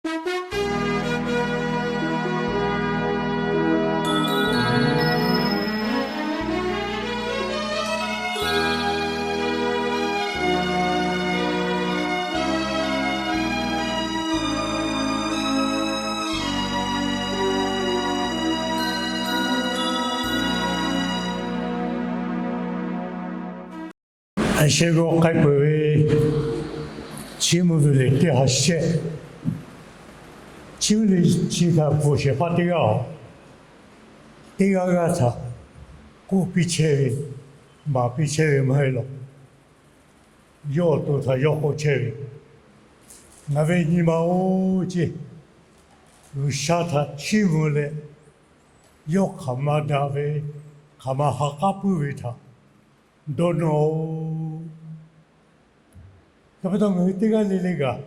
A sheh g'aw k'ai peuˬ ve, chiˇ mvuh ve lehˬ teˇ ha shehˆ, chiˇ mvuh ve chi htaꞈ bvuhˬ shehˍ hpaˇ teˇ g'aˇ-oˬ, teˇ g'aˇ g'aˇ htaꞈ k'oˆ piˇ chehˇ ve, maˍ piˇ chehˇ ve maˇ heˆ law. Yawˇ awˬ to htaꞈ yawˇ k'oˆ chehˇ ve, Ngaˬ ve nyi ma-oˬ ceˇ, G'uiˬsha htaꞈ chiˇ mvuh leh, yawˇ hk'aˬ ma daꞈ ve, hk'aˬ ma ha k'aˉ puiˉ ve htaꞈ dawˇ nawˇ-oˆ. Hk'e pa taw ngaˬ hui teˇ g'aˇ le le kaꞈ,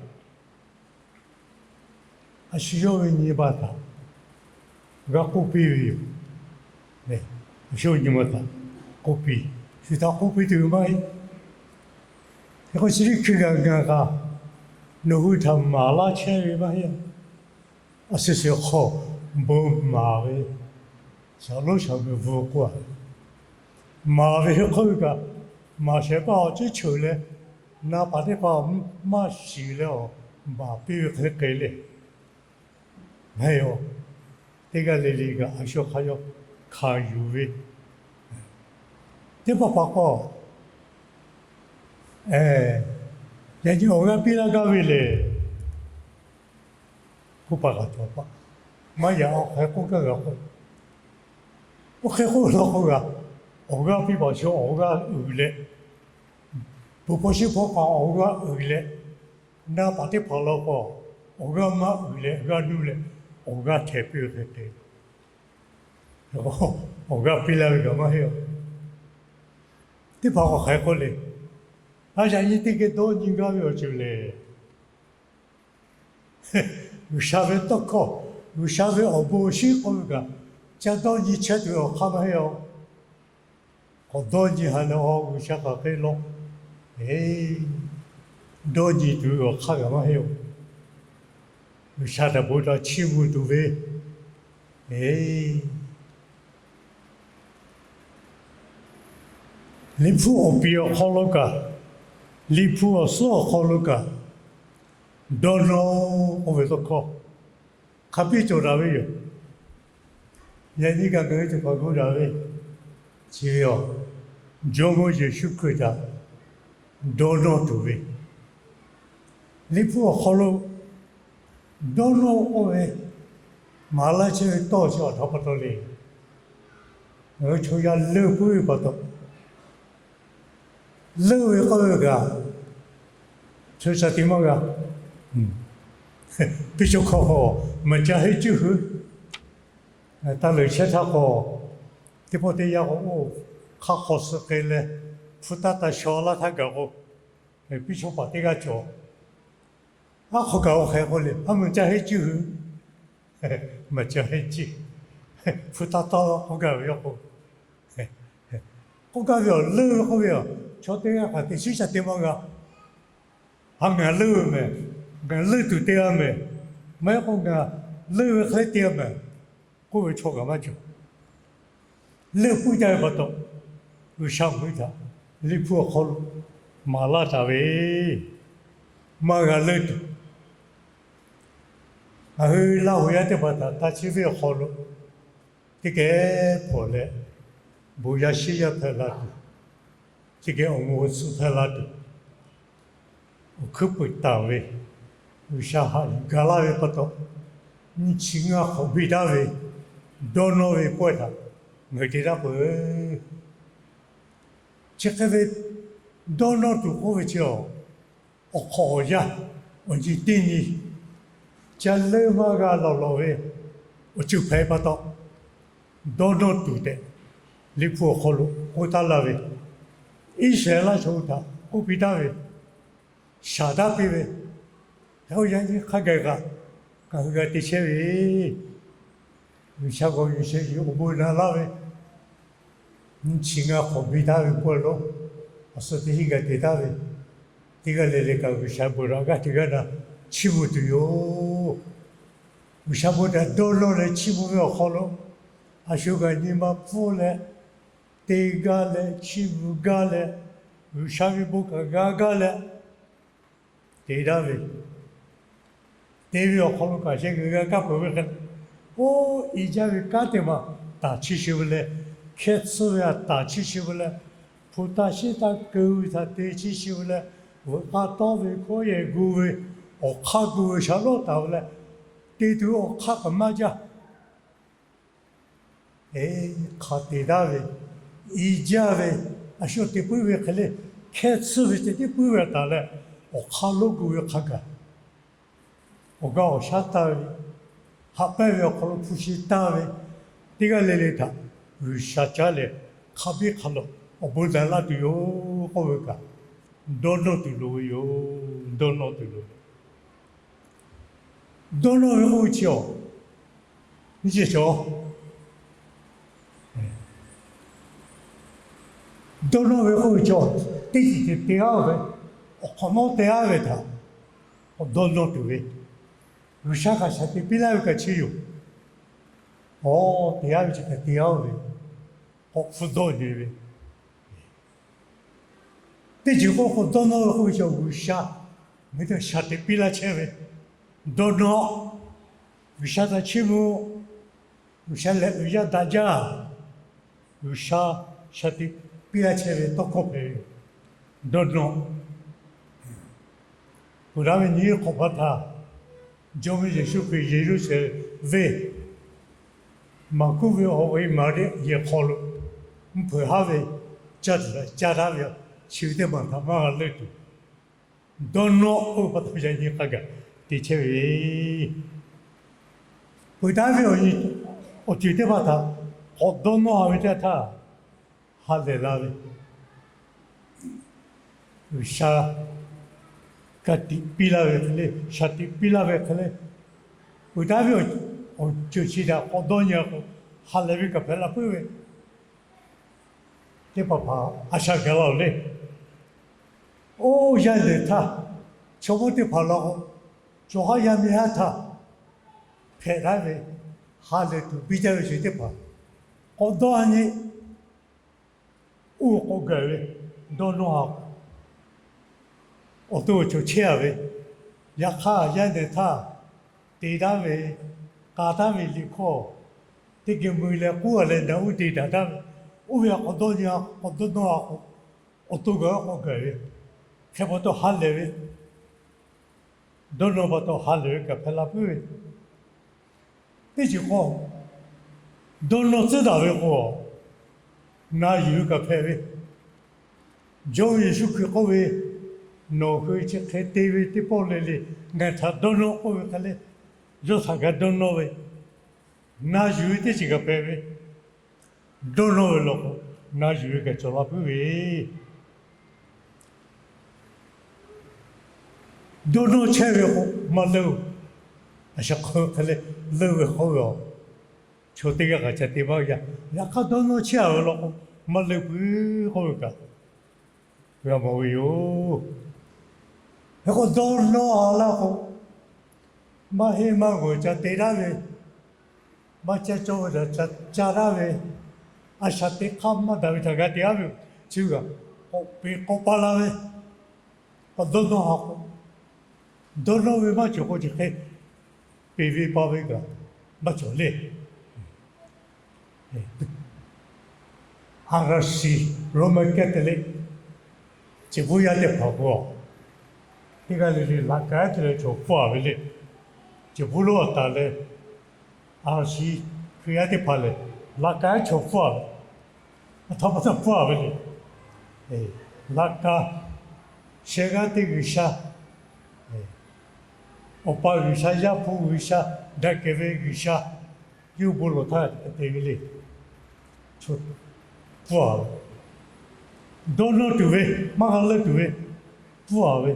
a shu yawˇ ve nyi ma htaꞈ g'a k'oˆ piˇ ve yoˬ. A shu nyi ma htaꞈ k'oˆ piˇ, shu htaꞈ k'oˆ piˇ tuˬ maˇ heˆ. Hk'e k'o chi teˇ hkui kaꞈ ngaˬ kaꞈ nawˬ hui htaꞈ maˍ laˇ chehˇ ve maˇ heˆ. A shu shu hk'aw bon maˍ ve, shaˍ lonˉ shaˍ g'uiˬ bvuhꞈ k'oˆ-a, maˍ ve hk'oˆ kaꞈ, maˍ shehˍ hpaˇ awˬ ciˉ ceuˬ leh, na paˍ teˇ hpaˍ maˇ shiˍ leh awˬ maˍ piˇ ve hk'e hk'e le. Ngaˬ hui teˇ g'aˇ le le kaꞈ a shu hk'a yawˇ hkanˍ yuˬ ve, teˇ pawˆ pa k'o, yaꞈ nyi awˬ g'aˇ piˇ laˇ gaˇ ve lehˬ, k'oˆ pa kaꞈ cawˬ paˆ, maˇ yaꞈ awˬ hk'e k'oˆ gaˇ g'a k'o, oˇ hk'e k'oˆ law k'o g'a, awˬ g'aˇ piˇ paˍ shu awˬ g'aˇ uiˍ leh, bon hpawˇ shiˉ hpawˇ kaꞈ awˬ g'aˇ uiˍ leh, na paˍ teˇ hpaˍ law k'o, awˬ g'aˇ maˇ uiˍ leh g'aˇ nuˇ leh, awˬ g'aˇ htehˍ piˇ ve hk'e hk'e, awˬ g'aˇ piˇ laˇ ve kaꞈ maˇ heˆ-oˬ. Teˇ hpaˍ k'awꞈ hk'aˬ hk'e k'oˆ le, a yaꞈ nyi teˇ geh dawˇ nyi gaˇ ve awˬ ceuˬ lehˬ, G'uiˬsha ve tawˇ hkawˇ, G'uiˬsha ve awˬ bon awˬ shinˉ k'oˆ ve kaꞈ, ca dawˇ nyi chehˇ tuˬ ve awˬ hk'aˇ maˇ heˆ-oˬ. K'awꞈ dawˇ nyi ha leh, G'uiˬsha hk'aˬ hk'e law, dawˇ nyi tuˬ ve awˬ hk'aˇ kaꞈ maˇ heˆ-oˬ. G'uiˬsha htaꞈ bon htaꞈ chiˇ mvuh tuˬ ve, Liꞈ hpu awˬ piˍ awˬ hk'aw lo kaꞈ, Liꞈ hpu awˬ suhˉ awˬ hk'aw lo kaꞈ, dawˇ nawˇ k'oˆ ve tawˇ hkawˇ hk'a biˇ cawˬ daꞈ ve yoˬ. Yaꞈ nyi kaꞈ ngaˬ hui teˇ hpaˍ g'aw daꞈ ve chi ve yoˬ. Jawˇmawˇ Yeˍsuˆ Hkriꞈ htaꞈ dawˇ nawˇ tuˬ ve, Liꞈ hpu awˬ hk'aw lo dawˇ nawˇ k'oˆ ve, maˍ laˇ chehˇ ve tawˇ chi awˬ htaꞈ pa taw le. Ngaˬ hui chaw yaˇ leuˆ puiˉ ve pa taw, leuˆ ve k'oˆ ve kaꞈ, chaw shaˍ tiꞈ maˇ g'a. Piˇ cawˇ hkawˇ k'o, maˍ ca heˆ cuˇ hui. Taˇ leuˬ chehˇ htaˇ k'o, teˇ pawˆ teˇ yanˇ k'o, oˇ hk'aˇ hk'aw suh k'ai leh, hpu taˇ taˇ shaw laˇ htaˇ gaˬ k'o, piˇ cawˇ paˍ teˇ g'aˇ cawˬ. Aˉ hk'aw kaꞈ awˬ hk'e k'oˆ le, aˉ maˍ ca heˆ cuˇ hui. Maˍ ca heˆ cuˇ. Hpu taˇ taˇ k'oˆ gaˇ ve yoˬ k'o, k'oˆ gaˇ ve awˬ leuˆ ve k'oˆ ve yoˬ. Chaw teˇ g'aˇ kaꞈ teꞈ chiˉ ca te maˇ g'a. A, ngaˬ leuˆ ve mehˬ, ngaˬ leuˆ tuˬ te g'a mehˬ, maˇ heˆ k'o ngaˬ leuˆ ve hk'e te g'a mehˬ k'oˆ ve chaw kaꞈ maˇ cawˬ. Leuˆ puiˉ jaˇ ve pa taw, G'uiˬsha mvuhˇ htaꞈ Liꞈ hpu awˬ hk'aw lo maˍ laˇ taˍ ve, maˇ g'a leuˆ tuˬ. Ngaˬ hui Laˇ huˍ yaˇ teˇ hpaˍ htaꞈ taˇ chiˇ venˇ awˬ hk'aw lo teˇ geh hpawˇ leh, bon yaˇ shiˉ yaˇ hpehꞈ la tuˬ, teˇ geh awˬ moˍ awˬ suhˍ hpehꞈ la tuˬ, awˬ hkuiˉ puiˍ taˍ ve, G'uiˬsha haꞈ yuˬ gaˬ laˇ ve pa taw, nyiˇ chi ngaˇ hk'awꞈ biˇ daꞈ ve, dawˇ nawˇ ve pawehˇ htaꞈ ngaˬ hui te daꞈ peuˬ. Chi hk'e ve dawˇ nawˇ tuˬ k'oˆ ve chi awˬ, awˬ hk'awꞈ awˬ yanˇ, awˬ nyi teˇ nyi, ca leuˆ maˇ g'a lawˬ lawˬ ve awˬ ceuˬ hpehꞈ pa taw, dawˇ nawˇ tuˬ tehꞈ Liꞈ hpu awˬ hk'aw lo k'oˆ taˉ laˇ ve, Iˉsaˍreˍlaˆ chaw hui htaꞈ k'oˆ piˇ taˉ ve, shaˍ taˉ piˇ ve, hk'e k'o yaꞈ nyi hk'a gaˬ kaꞈ ngaˬ hui g'a te chehˇ ve, G'uiˬsha g'aw yuˬ sheh yuˬ awˬ bon na laˇ ve, nyiˇ chi ngaˇ hk'awꞈ biˇ taˍ ve pawehˇ lo, awˬ suhˍ teˇ hinˉ g'a te taˍ ve, teˇ g'aˇ le le kaꞈ G'uiˬsha bon htaꞈ g'aˇ hteꞈ g'aˇ na chiˇ mvuh tuˬ yoˬ. G'uiˬsha bon htaꞈ dawˇ nawˇ leh chiˇ mvuh ve awˬ hk'aw lo, a shu kaꞈ nyi ma pfuhˇ leh, te gaˇ leh chiˇ mvuh gaˇ leh, G'uiˬsha ve bon kaꞈ g'a gaˇ leh, te daꞈ ve, te ve awˬ hk'aw lo kaꞈ sheh g'uiˬ g'a kaˇ peuˬ ve hk'e, oˇ i jaˇ ve kanˉ teˇ maˬ taˍ chiˇ sheˍ ve leh, hkehˇ tsuhˇ ve htaꞈ taˍ chiˇ sheˍ ve leh, hpu taˇ sheˉ taˇ keu ve htaꞈ te chiˇ sheˍ ve leh, veuꞈ k'a tawˇ ve hkawˇ yehˬ gu ve, awˬ hk'aˇ gu ve shaˉ lawˉ taˍ ve leh, te tuˬ ve awˬ hk'aˇ kaꞈ maˇ jaˇ. Eˬ, hk'a te daꞈ ve, i jaˇ ve, a shu te puiˉ ve hk'e le, hkehˇ tsuhˇ ve ceh tiˉ puiˉ ve taˍ leh, awˬ hk'aˇ lawˉ gu ve hk'a gaˬ, awˬ gaˇ awˬ shaˉ taˇ ve, haꞈ pehnˇ ve awˬ hk'aw lo hpu shi taˇ ve, teˇ g'aˇ le le htaꞈ G'uiˬsha caˉ leh, hk'a biˇ hk'a lawꞈ awˬ bon daꞈ laˇ tuˬ yoˬ k'oˆ ve kaꞈ, dawˇ nawˇ tuˬ loˍ ve yoˬ. Dawˇ nawˇ tuˬ loˍ. Dawˇ nawˇ ve k'oˆ ve chi awˬ, nyi ceh cawˬ. Dawˇ nawˇ ve k'oˆ ve chi awˬ, teˇ ceuˬ ceuˬ te g'aˇ ve, awˬ hk'awꞈ nawˉ te g'aˇ ve htaꞈ k'awꞈ dawˇ nawˇ tuˬ ve, G'uiˬsha hk'aˬ shaˍ tiꞈ piˇ laˇ ve kaꞈ chi yoˬ. Awˬ, te g'aˇ ve chi hk'e te g'aˇ ve, k'awꞈ hpu dawˇ nyi ve, teˇ ceuˬ k'oˆ k'o, dawˇ nawˇ ve k'oˆ ve chi awˬ G'uiˬsha ngaˬ hui htaꞈ shaˍ tiꞈ piˇ laˇ chehˇ ve, dawˇ nawˇ, G'uiˬsha htaꞈ chiˇ mvuh, G'uiˬsha lehˬ uiˍ yaˇ daꞈ jaˇ, G'uiˬsha shaˍ tiꞈ piˇ laˇ chehˇ ve tawˇ hkawˇ hpehꞈ ve, dawˇ nawˇ. Peuˬ daꞈ ve nyi hk'awꞈ pa htaˇ, Jawˇmawˇ Yeˍsuˆ Hkriꞈ Yeˍruˆsaˍlehnˍ venˇ Maˍkuˆ ve awˬ e Maˍriˆ yehˬ hk'aw lo mvuhˇ hpeuꞈ haˉ ve, caˇ tuˬ htaꞈ caˇ taˉ ve, chi ve teˇ maˬ htaꞈ maˇ g'a leuˆ tuˬ, dawˇ nawˇ k'oˆ ve pa taw yaꞈ nyi hk'a gaˬ te chehˇ ve, peuˬ daꞈ ve awˬ ceuˬ teˇ hpaˍ htaꞈ k'awꞈ dawˇ nawˇ ve teˇ htaˇ, ha lehˬ la ve, G'uiˬsha ka tiꞈ piˇ laˇ ve hk'e le, shaˍ tiꞈ piˇ laˇ ve hk'e le, peuˬ daꞈ ve awˬ ceuˬ chi htaꞈ k'awꞈ dawˇ nyi k'o, ha lehˬ ve kaꞈ hpehꞈ la puiˉ ve teˇ hpaˍ hpaˍ a shaꞈ gaˬ la-oˬ le. Oˇ yaˇ lehˬ htaˇ, chaw mawˇ teˇ hpaˍ la k'o, chaw haˉ yaˇ miˇ haˉ htaˇ hpehꞈ laˇ ve, ha lehˬ tuˬ biˇ jaˇ ve chi teˇ hpaˍ k'awꞈ dawˇ nyi, oˇ k'awꞈ gaˬ ve, dawˇ nawˇ ha k'o, awˬ to awˬ cawˬ chehˇ a ve, yaꞈ hk'aˇ yaˇ lehˬ htaˇ te daꞈ ve, k'a taˉ ve liꞈ hkawˇ teˇ geh mui leh k'oˆ a leh, naꞈ uˉ te daꞈ taˉ ve, oˇ ve a k'awꞈ dawˇ nyi, k'awꞈ dawˇ nawˇ a k'o, awˬ to gaˬ k'awꞈ gaˬ ve, hk'e pa taw ha lehˬ ve, dawˇ nawˇ pa taw ha lehˬ ve kaꞈ hpehꞈ la puiˉ ve, teˇ ceuˬ k'o, dawˇ nawˇ tcuhˉ daꞈ ve k'o, na yuˬ ve kaꞈ hpehꞈ ve, Jawˇmawˇ Yeˍsuˆ Hkriꞈ k'oˆ ve, nawˬ hui chi hk'e te ve teˇ pawˆ le le, ngaˬ htaꞈ dawˇ nawˇ k'oˆ ve hk'e le, yawˇ htaꞈ g'a dawˇ nawˇ ve, na yuˬ ve teˇ ceuˬ kaꞈ hpehꞈ ve, dawˇ nawˇ ve law k'o, na yuˬ ve kaꞈ cawˬ la puiˉ ve, dawˇ nawˇ chehˇ ve k'o, maˇ leuˆ-oˬ. A shaꞈ hk'aw hk'e le, leuˆ ve k'oˆ ve, chaw teˇ g'aˇ kaꞈ ca te maˇ g'a. Yaꞈ hk'aˇ dawˇ nawˇ chehˇ a ve law k'o, maˇ leuˆ puiˉ k'oˆ ve kaꞈ g'a mawˬ ve yoˬ. Hk'e k'o, dawˇ nawˇ a laˇ k'o, maˇ heˆ maˇ g'awˬ ca te daꞈ ve, maˇ caˇ cawˇ ve htaꞈ ca caˇ daꞈ ve, a shaꞈ teꞈ hk'aˇ maˇ daꞈ ve htaꞈ g'a te daꞈ ve, chi kaꞈ k'awꞈ peꞈ k'awꞈ pa la ve, k'awꞈ dawˇ nawˇ ha k'o, dawˇ nawˇ ve maˇ cawˬ k'o, chi hk'e peꞈ ve pa ve kaꞈ maˇ cawˬ le. Roman Catholic, cehˬ bvuhˇ yaˇ teˇ hpaˍ k'o, teˇ g'aˇ le le laꞈ ka ehˉ te leh chaw pfuhˇ a ve le. Cehˬ bvuhˇ lonˉ a taˍ leh, a shi Hkriꞈ yaˇ teˇ hpaˍ lehˬ, laꞈ ka ehˉ chaw pfuhˇ a ve, a htaꞈ pa taw pfuhˇ a ve le. Laꞈ ka, sheh g'aˇ teˇ G'uiˬsha, Awˬ pa G'uiˬsha, Yaˇ hpu G'uiˬsha, daꞈ kehˬ ve G'uiˬsha, yawˇ hui bon lawˬ htaˇ te ve le. Chaw pfuhˇ a ve, dawˇ nawˇ tuˬ ve, maˇ g'a leuˆ tuˬ ve, pfuhˇ a ve.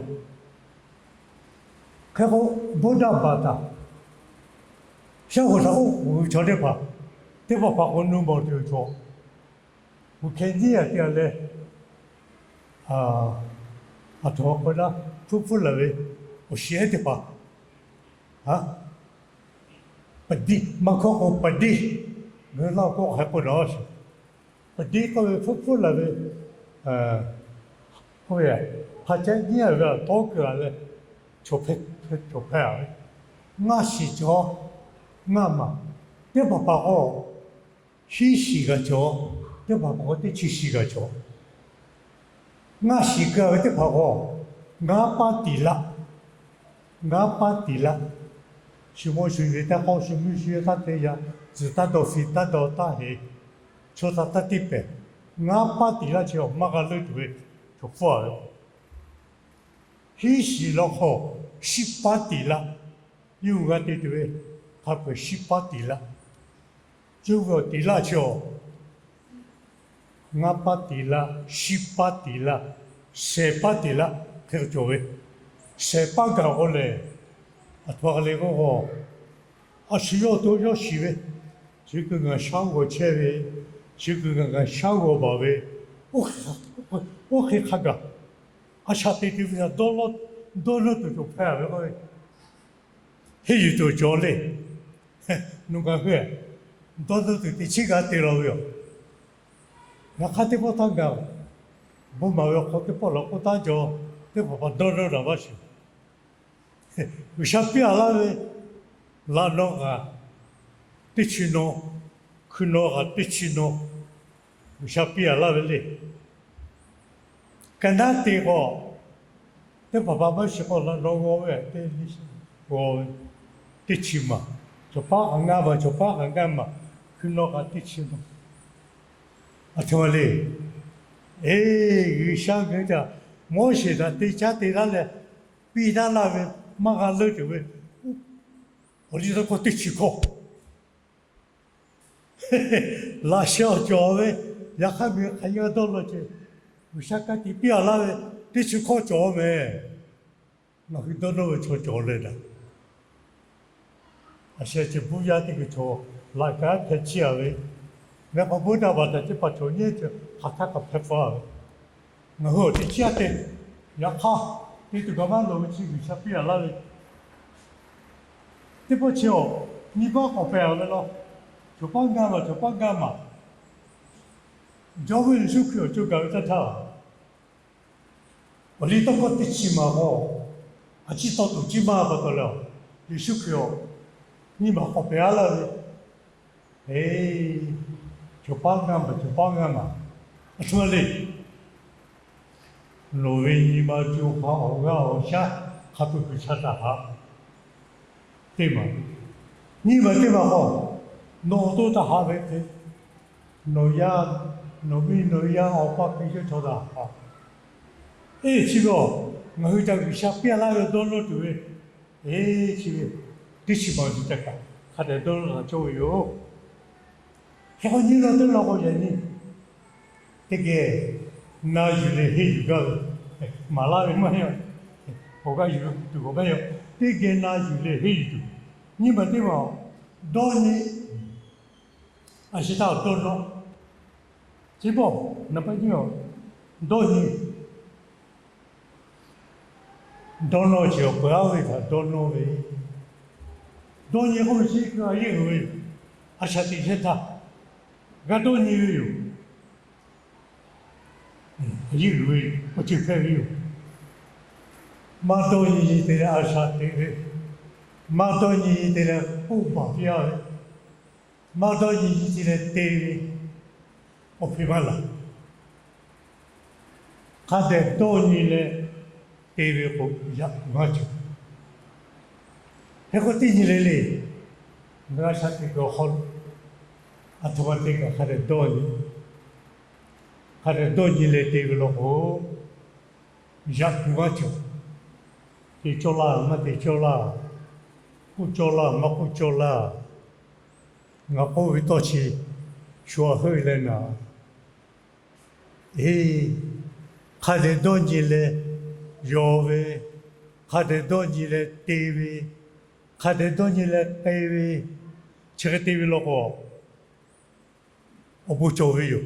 Hk'e k'o, Buddha baˬ htaꞈ shaˉ hoꞈ htaꞈ oˉ k'oˍ ve chaw teˇ hpaˍ, teˇ hpaˍ hpaˍ k'o nu bawˬ tuˬ ve chaw, g'uˬ hkeh nyiˉ a te a leh, a htoꞈ ma k'oˆ na, hpuiˉ hpuiˉ laˬ ve awˬ shiˍ ehˉ teˇ hpaˍ, a Maˇ hkawˇ k'o, padiˇ, ngaˬ hui Laˇ huˍ k'oˆ hk'a k'oˆ na sheˍ. Padiˇ k'oˆ ve hpfuhˇ hpfuhˇ laˬ ve, k'oˆ ve, hk'a ceh nyiˉ ve a tawˇ kuiˬ a leh, chaw hpehˇ, chaw hpehˇ a ve, ngaˇ shiˍ cawˬ, ngaˇ maˬ, teˇ hpaˍ hpaˍ k'o, hiˉ shiˍ g'a cawˬ, teˇ hpaˍ hpaˍ k'o teˇ chi shiˍ g'a cawˬ. Ngaˇ shiˍ g'a ve teˇ hpaˍ k'o, ngaˇ paˇ tiˍ laˆ, ngaˇ paˇ tiˍ laˆ. Shu mawˇ shu ve taˇ k'awˇ, shu mvuhˇ shu yaˇ taˇ te yaꞈ, tzuhˬ taˇ dawˬ, fiˍ taˇ dawˬ, taˇ heˍ, chaw htaꞈ taˇ tiˇ pehˍ, ngaˇ paˇ tiˍ laˆ chi awˬ maˇ g'a leuˆ tuˬ ve chaw hpfuhˇ a ve. Hiˉ shiˍ law hk'aw, shiˉ paˇ tiˍ laˆ, yawˇ hui g'a te tuˬ ve hk'a peu-eˬ shiˉ paˇ tiˍ laˆ. Cuˇ ve awˬ tiˍ laˆ chi awˬ, ngaˇ paˇ tiˍ laˆ, shiˉ paˇ tiˍ laˆ, shehˍ paˇ tiˍ laˆ hk'e cawˬ ve. Shehˍ paˇ gaˬ k'o lehˬ, aˬ htoꞈ ma hk'a le k'oˆ k'o, a shu yawˇ to yawˇ shiˍ ve, chi kuiˬ ngaˬ shaˉ g'aw chehˇ ve, chi kuiˬ ngaˬ ngaˬ shaˉ g'aw baˬ ve, oˇ hk'e hk'a gaˬ, a shaꞈ teꞈ tuˬ ve htaꞈ dawˇ nawˇ tuˬ cawˬ hpehˇ ve k'o, henˇ yuˬ tuˬ cawˬ le. Nawˬ ngaˬ hui dawˇ nawˇ tuˬ teꞈ chiˉ g'a te law ve yoˬ. Yaꞈ hk'aˇ teˇ pawˆ htaˇ gaˬ, bon maˍ ve awˬ hk'aw teˇ pawˆ law k'oˆ taˉ jaw, teˇ hpaˍ hpaˍ dawˇ nawˇ daꞈ maˇ shiˍ. G'uiˬsha piˇ a laˇ ve, laꞈ nawˇ kaꞈ teˇ chi nawˇ, hkui nawˇ kaꞈ teˇ chi nawˇ, G'uiˬsha piˇ a laˇ ve le. Ka naˉ te k'o, teˇ hpaˍ hpaˍ maˇ shiˍ k'o laꞈ nawˇ g'aw ve, teˇ g'aw ve, teˇ chi maˬ, cawˬ paˉ kaꞈ ngaˇ maˬ, cawˬ paˉ kaꞈ ngaˇ maˬ, hkui nawˇ kaꞈ teˇ chi nawˇ. Aˬ htoꞈ ma le. Eˬ, G'uiˬsha ngaˬ hui htaꞈ Moˉseˍ htaꞈ te caˉ te laˇ leh, piˇ daꞈ laˇ ve, maˇ g'a leuˆ tuˬ ve, awˬ liˇ tawˇ hkawˇ teˇ chi hkawˇ laꞈ sheh awˬ cawˬ ve, yaꞈ hk'aˇ miˬ hk'aˬ yaˇ dawˇ law ceh, G'uiˬsha ka tiꞈ piˇ a laˇ ve, teˇ chi hkawˇ cawˬ mehˍ. Ngaˬ hui dawˇ nawˇ ve chaw cawˬ leh daꞈ. A sheh ceh buˇ yaˇ teˇ kuiˬ chaw laꞈ ka hpeh chiˇ a ve, mehˆ k'awꞈ buˇ daꞈ baˬ htaꞈ teˇ hpaˍ chaw nyiˇ ceuˬ hk'aˬ htaˇ kaꞈ hpehꞈ pfuhˇ a ve, ngaˬ hui awˬ teꞈ chiˇ a te. Yaꞈ hk'aˇ, te tuˬ kaꞈ maˇ loˍ ve chi G'uiˬsha piˇ a laˇ ve, teˇ pawˆ chi awˬ nyi paˉ k'awꞈ pehˬ a ve law. Cawˬ paˉ gaˇ maˬ, cawˬ paˉ gaˇ maˬ. Jawˇmawˇ Yeˍsuˆ Hkriꞈ awˬ co gaˬ ve taˇ htaˇ, awˬ liˇ tawˇ hkawˇ teˇ chi maˬ k'o, a ciˉ tawˇ tuˬ ciˉ maˇ pa taw leh, Yeˍsuˆ Hkriꞈ awˬ nyi maˬ k'awꞈ pehˬ a laˇ ve, eˬ, cawˬ paˉ gaˇ maˬ, cawˬ paˉ gaˇ maˬ. Aˬ htoꞈ ma le. Nawˬ ve nyi ma co ha awˬ g'aˇ awˬ shaˉ hk'a peu-eˬ G'uiˬsha htaꞈ haꞈ. Teˇ maˬ, nyiˇ maˬ teˇ maˬ k'o, nawˬ awˬ to htaꞈ haꞈ ve hk'e, nawˬ yaˇ, nawˬ miˇ nawˬ yaˇ awˬ pa hkui yawˇ chaw htaꞈ haꞈ. Eˬ, chi ve a, ngaˬ hui htaꞈ G'uiˬsha piˇ a laˇ ve dawˇ nawˇ tuˬ ve, eˬ, chi ve teˇ chi maˬ ve ca kaꞈ hk'a dehꞈ dawˇ nawˇ htaꞈ cawˇ ve yoˬ. Hk'e k'o nyi la teˇ la k'o yaꞈ nyi teˇ geh na yuˬ leh henˇ yuˬ gaˇ ve, maˍ laˇ ve maˇ heˆ. Awˬ g'aˇ yuˬ tuˬ k'awꞈ maˇ heˆ. Teˇ geh na yuˬ leh henˇ yuˬ tuˬ. Nyiˇ maˬ teˇ maˬ, dawˇ nyi. A shi htaˇ dawˇ nawˇ. Chi bawˬ, naˍ paˆ nyiˇ a, dawˇ nyi. Dawˇ nawˇ chi awˬ peuˬ aˉ ve htaꞈ dawˇ nawˇ ve. Dawˇ nyi k'oˆ ve chi a yeˇ uiˍ ve, a shaꞈ teꞈ chehˇ htaˇ g'a dawˇ nyi ve yoˬ. Yeˇ uiˍ ve awˬ ceuˬ hpehꞈ ve yoˬ. Maˇ dawˇ nyi te leh a shaꞈ teꞈ ve, maˇ dawˇ nyi te leh k'oˆ baˬ piˇ a ve, maˇ dawˇ nyi te leh te ve, awˬ hpeꞈ maˇ laˬ. Hk'a dehꞈ dawˇ nyi leh te ve k'o, yaꞈ maˇ cawˬ. Hk'e k'o teˇ nyi le le, ngaˬ a shaꞈ teꞈ kuiˬ awˬ hk'aw lo, aˬ htoꞈ ma te kaꞈ hk'a dehꞈ dawˇ nyi. Hk'a dehꞈ dawˇ nyi leh te ve law k'o, yaꞈ kuiˬ maˇ cawˬ. Te cawˇ laˇ maˇ te cawˇ laˇ, k'oˆ cawˇ laˇ maˇ k'oˆ cawˇ laˇ. Ngaˬ k'oˆ ve tawˇ chi shu aꞈ heuˆ leh naˍ, eˬ, hk'a dehꞈ dawˇ nyi leh yaw ve, hk'a dehꞈ dawˇ nyi leh te ve, hk'a dehꞈ dawˇ nyi leh k'ai ve, chi hk'e te ve law k'o, awˬ bon cawˬ ve yoˬ.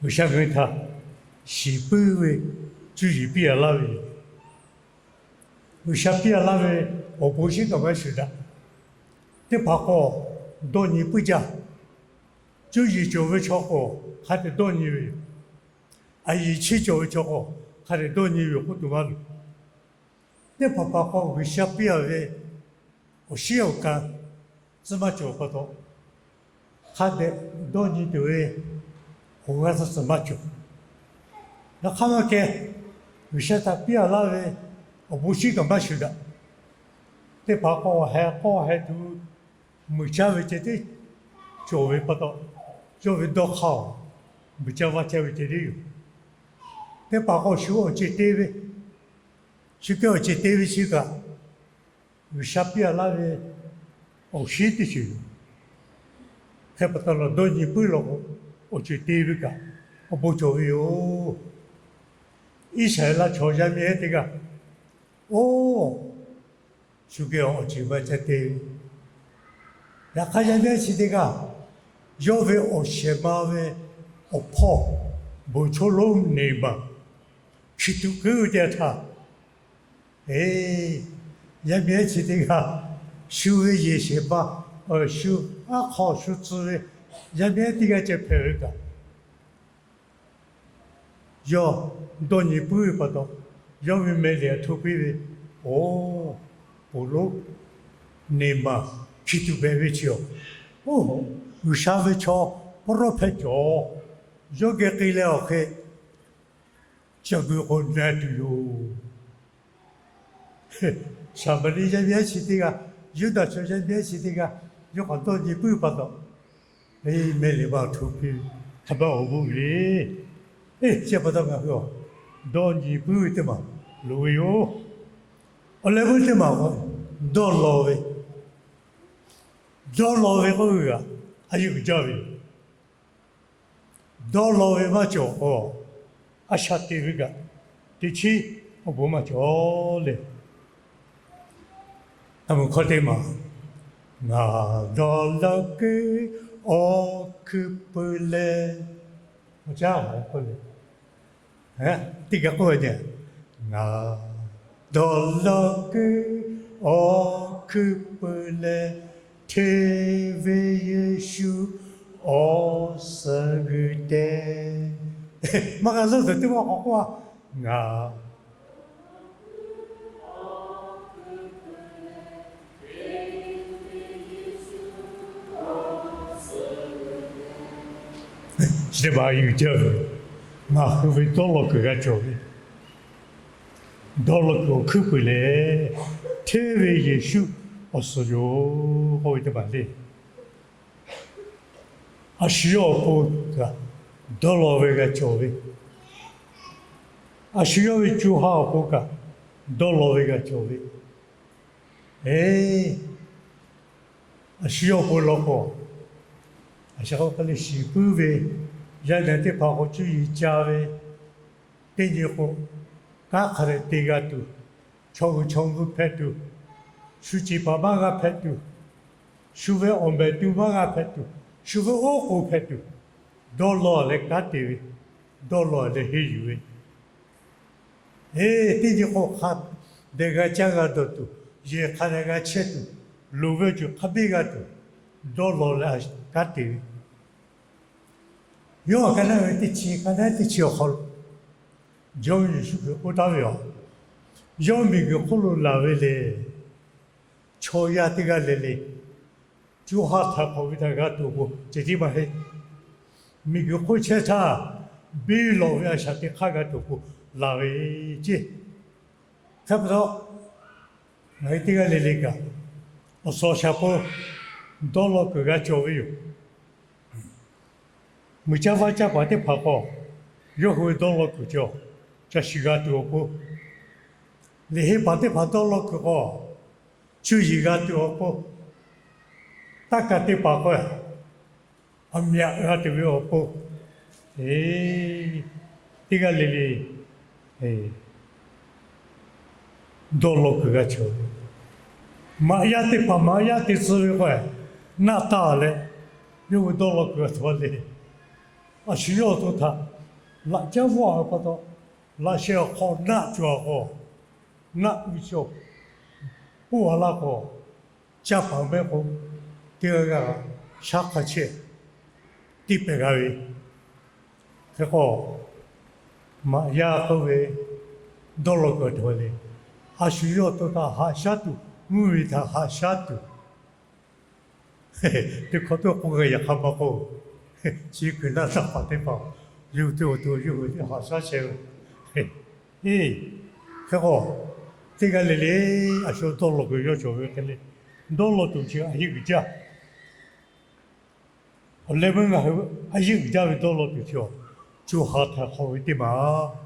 G'uiˬsha ngaˬ hui htaꞈ shiˍ puiˉ ve cuˇ yiˍ piˇ a laˇ ve yoˬ. G'uiˬsha piˇ a laˇ ve awˬ bon shiˉ kaꞈ maˇ shuˍ daꞈ. Teˇ hpaˍ k'o, dawˇ nyi puiˉ jaˇ. Cuˇ yiˍ cawˬ ve chaw k'o, hk'a dehꞈ dawˇ nyi ve yoˬ. A yiˍ chiˇ cawˬ ve chaw k'o, hk'a dehꞈ dawˇ nyi ve yoˬ k'oˆ tuˬ maˇ loˬ. Teˇ hpaˍ hpaˍ k'o, G'uiˬsha piˇ a ve awˬ shiˉ awˬ ka tcuh maˇ cawˬ pa taw, hk'a dehꞈ dawˇ nyi tuˬ ve awˬ g'aˇ tcuh tcuh maˇ cawˬ. Yaꞈ hk'aˇ maˇ kehˬ, G'uiˬsha htaꞈ piˇ a laˇ ve awˬ bon shinˉ kaꞈ maˇ shuˍ daꞈ. Teˇ hpaˍ k'o, heh k'awˇ heh tuˬ muiˬ caˇ ve ceh tiˉ cawˬ ve pa taw, yawˇ ve dawˇ hk'aˇ-oˬ, muiˬ caˇ vaˇ caˇ ve ceh tiˉ yoˬ. Teˇ hpaˍ k'o, shu awˬ ceuˬ te ve, shu kehˬ awˬ ceuˬ te ve chi kaꞈ, G'uiˬsha piˇ a laˇ ve awˬ shiˉ teˇ ceuˬ yoˬ. Hk'e pa taw, dawˇ nyi puiˉ law k'o, awˬ ceuˬ te ve kaꞈ awˬ bon cawˬ ve yoˬ. Iˉsaˍreˍlaˆ chaw yaˇ miˇ ehˉ teˇ g'aˇ, oˇ, shu geh awˬ ceuˬ maˇ ca te ve. Yaꞈ hk'aˇ, yaˇ miˇ ehˉ chi teˇ g'aˇ, yawˇ ve awˬ shehˍ ma ve awˬ hpawˇ, bon chaw lonˉ neˬ baˬ hkiˬ tuꞈ keu ve teˇ htaˇ, eˬ, yaˇ miˇ ehˉ chi teˇ g'aˇ, shu ve yehˬ shehˍ ma, shu aˉ hk'aw shu tcuh ve yaˇ miˇ ehˉ teˇ g'aˇ ceh hpehꞈ ve kaꞈ, yawˇ dawˇ nyi puiˉ ve pa taw, yawˇ ve meh liꞈ htaꞈ hto piˇ ve, oˇ, ponˬ lonˉ neˬ maˬ hkiˬ tuꞈ pehˍ ve chi awˬ, oˇ, G'uiˬsha ve chaw pawˇ rawˇ hpehꞈ cawˬ. Yawˇ geh k'ai leh awˬ hk'e ca gui k'o na tuˬ yoˬ. Saˍmaˍriˆ yaˇ miˇ ehˉ chi teˇ g'aˇ, Yuˇdaꞈ chaw yaˇ miˇ ehˉ chi teˇ g'aˇ, yawˇ k'awꞈ dawˇ nyi puiˉ pa taw, meh liꞈ ma hto piˇ ve, hk'aˬ ma awˬ bon le. Eˬ, chi pa taw ngaˬ hui a, dawˇ nyi puiˉ ve teˇ maˬ loˍ ve yoˬ. Awˬ leh veuˉ teˇ maˬ k'o, dawˇ law ve, dawˇ law ve k'oˆ ve kaꞈ, a yeˇ uiˍ jaˇ ve yoˬ. Dawˇ law ve maˇ cawˬ k'o, a shaꞈ teꞈ ve kaꞈ, teꞈ chiˉ awˬ bon maˇ cawˬ le. A mvuhˬ hkawˇ teˇ maˬ, ngaˬ dawˇ law kuiˬ awˬ hkuiˉ puiˉ leh, awˬ caˉ awˬ hk'aw le, teˇ g'aˇ k'oˆ ve, ngaˬ dawˇ law kuiˬ awˬ hkuiˉ puiˉ leh, hteˇ ve Yeˍsuˆ awˬ suhˍ g'uiˬ te. Maˇ g'a leuˉ tuˬ teˇ maˇ k'awꞈ k'oˆ a, ngaˬ chi teˇ maˬ yuˬ jaˇ ve, ngaˬ hui ve dawˇ law kuiˬ g'a cawˬ ve, dawˇ law kuiˬ awˬ hkuiˉ puiˉ leh, hteˇ ve Yeˍsuˆ awˬ suhˍ yoˬ k'oˆ ve teˇ maˬ le. A shu yawˇ awˬ pon kaꞈ dawˇ law ve g'a cawˬ ve, a shu yawˇ ve co ha awˬ pon kaꞈ dawˇ law ve g'a cawˬ ve, eˬ, a shu yawˇ awˬ pon law k'o, a shu k'o hk'a le shiˍ puiˉ ve, yaˇ nehˬ teˇ hpaˍ k'o cuˇ yiˍ ca ve, teˇ nyi k'o, kanˉ hk'a dehꞈ te g'a tuˬ, chaw g'uiˬ chaw g'uiˬ hpehꞈ tuˬ, shu ceˬ paˍ maˇ g'a hpehꞈ tuˬ, shu ve awˬ mehˍ tuˬ maˇ g'a hpehꞈ tuˬ, shu ve oˉ k'oˍ hpehꞈ tuˬ, dawˇ law leh kanˉ te ve, dawˇ law leh henˇ yuˬ ve, eˬ, teˇ nyi k'o hk'a dehꞈ g'a caˇ g'a dawˬ tuˬ, yehˬ hk'a dehꞈ g'a chehˇ tuˬ, loˍ ve awˬ ceuˬ hk'a biˇ g'a tuˬ, dawˇ law leh kanˉ te ve, yawˇ ka naˉ ve teˇ chi, ka naˉ teˇ chi awˬ hk'aw lo, Jawˇmawˇ Yeˍsuˆ Hkriꞈ k'oˆ taˍ ve yoˬ. Yawˇ miˬguiˬ hk'oˆ lo laˬ ve lehˬ, chaw yaˇ teˇ g'aˇ le le, co ha htaꞈ hk'awꞈ ve htaꞈ g'a tuˬ awˬ pon ceh tiˉ maˇ heˆ. Miˬguiˬ hk'oˆ chehˇ htaˇ, biˇ lawꞈ ve a shaꞈ teꞈ hk'aˇ g'a tuˬ awˬ pon laˬ ve ceˇ. Hk'e pa taw, ngaˬ hui teˇ g'aˇ le le kaꞈ, awˬ suhˍ awˬ shaˍ pon dawˇ law kuiˬ g'a cawˬ ve yoˬ. Muiˬ caˇ vaˇ caˇ paˍ teˇ hpaˍ k'o, yawˇ hui dawˇ law kuiˬ cawˬ, ca shiˍ g'a tuˬ awˬ pon, liꞈ henˇ paˍ teˇ hpaˍ dawˇ law kuiˬ k'o, cuˇ yiˍ g'a tuˬ awˬ pon, taˇ kaˍ teˇ hpaˍ k'o, aˬ myaꞈ g'a tuˬ ve awˬ pon, eˬ, teˇ g'aˇ le le dawˇ law kuiˬ g'a cawˬ ve. Maꞈ yaˇ teˇ hpaˍ maꞈ yaˇ te tcuh ve k'o, naˆ taˇ leh, yawˇ hui dawˇ law kuiˬ g'a cawˬ le. A shu yawˇ awˬ to htaꞈ laꞈ caˉ vawˇ a ve pa taw, laꞈ sheh awˬ hk'aw naˆ cawˬ a k'o, naˆ ve chaw poˇ a laˇ k'o, caˇ paˍ mehˆ k'o, teˇ g'aˇ g'aˇ shaˉ hk'a chehˇ tiˇ pehˍ g'a ve. Hk'e k'o, maꞈ yaˇ k'oˆ ve, dawˇ law kuiˬ htaꞈ le, a shu yawˇ to htaꞈ haꞈ shaˉ tuˬ, mvuhˇ miˬ htaꞈ haꞈ shaˉ tuˬ, teˇ hkawˇ teˇ k'oˆ g'a yaꞈ hk'a maˇ k'oˆ, chi kuiˬ naˆ taˇ paˍ teˇ hpaˍ yawˇ hui teˇ awˬ to yawˇ hui teˇ haꞈ shaˉ chehˇ ve. Hk'e k'o, teˇ g'aˇ le le a shu dawˇ law kuiˬ yawˇ cawˬ ve hk'e le, dawˇ law tuˬ chi a yeˇ g'uiˬ jaˇ. Awˬ leh meuˇ ngaˬ hui a yeˇ g'uiˬ jaˇ ve dawˇ law tuˬ chi awˬ, co ha htaiˍ hk'awꞈ ve teˇ maˬ,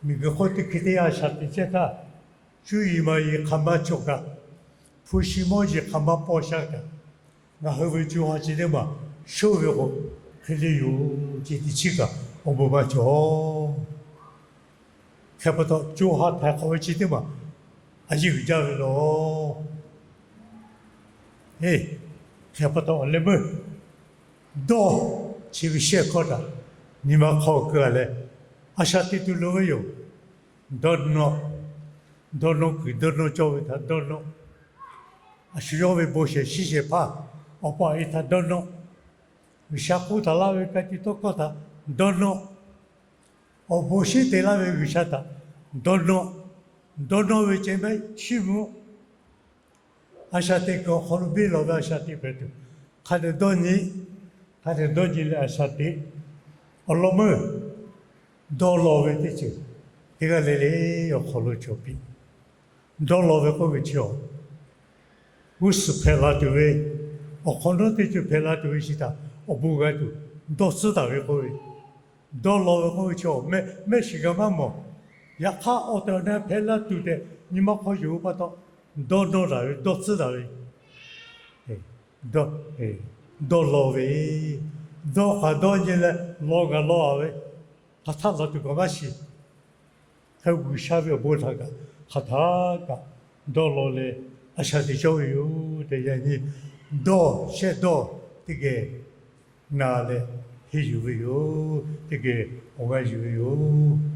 miˬ guiˬ hk'oˆ teˇ hkui teˇ yanˇ shaˍ tiꞈ chehˇ htaˇ, cuˇ yiˍ maˍ yiˍ hk'aˬ ma cawˬ kaꞈ, hpu shi mawˇ jeˬ hk'aˬ ma paw sha kaꞈ, ngaˬ hui ve co ha chi teˇ maˬ shonˇ ve k'o, hk'e le yoˬ ce teˇ chiˉ kaꞈ awˬ bon maˇ cawˬ. Hk'e pa taw, co ha htaiˍ hk'awꞈ ve chi teˇ maˬ a yeˇ g'uiˬ jaˇ ve laˬ. Hk'e pa taw, awˬ leh meuˇ dawˇ chi ve shehˆ hkawˇ htaꞈ nyi ma hk'aw keu a leh, a shaˍ teꞈ tuˬ loˍ ve yoˬ. Dawˇ nawˆ, dawˇ nawˆ kuiˬ dawˇ nawˆ cawˇ ve htaꞈ dawˇ nawˆ. A shu yawˇ ve bon shehˍ shiˉ shehˍ hpaˇ awˬ pa awˬ e htaꞈ dawˇ nawˆ. G'uiˬsha k'oˆ taˍ laˇ ve ka tiꞈ tawˇ hkawˇ htaꞈ dawˇ nawˆ. Awˬ bon shinˉ te laˇ ve G'uiˬsha htaꞈ dawˇ nawˆ. Dawˇ nawˆ ve ceh mehˆ chiˇ mvuh. A shaˍ teꞈ kuiˬ awˬ hk'aw lo biˇ lawˬ ve a shaˍ teꞈ hpehꞈ tuˬ, hk'a dehꞈ dawˇ nyi, hk'a dehꞈ dawˇ nyi leh a shaˍ teꞈ awˬ lawn meuˇ dawˇ law ve teˇ ceuˬ teˇ g'aˇ le le awˬ hk'aw lo cawˬ piˇ. Dawˇ law ve k'oˆ ve chi awˬ, g'uˇ suhˍ hpehꞈ la tuˬ ve, awˬ hk'awꞈ nawˉ teˇ ceuˬ hpehꞈ la tuˬ ve chi htaꞈ awˬ bon g'a tuˬ dawˇ tcuhˉ taˍ ve k'oˆ ve, dawˇ law ve k'oˆ ve chi awˬ mehˆ shiˍ g'a maˇ mawˬ. Yaꞈ hk'aˇ, awˬ tehˬ awˬ na hpehꞈ la tuˬ tehꞈ nyi ma hk'aw yuˬ ve pa taw, dawˇ nawˆ taˍ ve, dawˇ tcuhˉ taˍ ve, dawˇ law ve, dawˇ k'aꞈ dawˇ nyi leh law g'a law a ve, hk'aˬ htaˆ laˬ tuˬ kaꞈ maˇ shiˍ. Hk'e G'uiˬsha ve awˬ bon htaꞈ kaꞈ hk'aˬ htaˆ kaꞈ dawˇ law leh a shaˍ teꞈ cawˇ ve yoˬ tehꞈ yaꞈ nyi dawˇ shehˆ dawˇ teˇ geh na leh henˇ yuˬ ve yoˬ. Teˇ geh awˬ g'aˇ yuˬ ve yoˬ.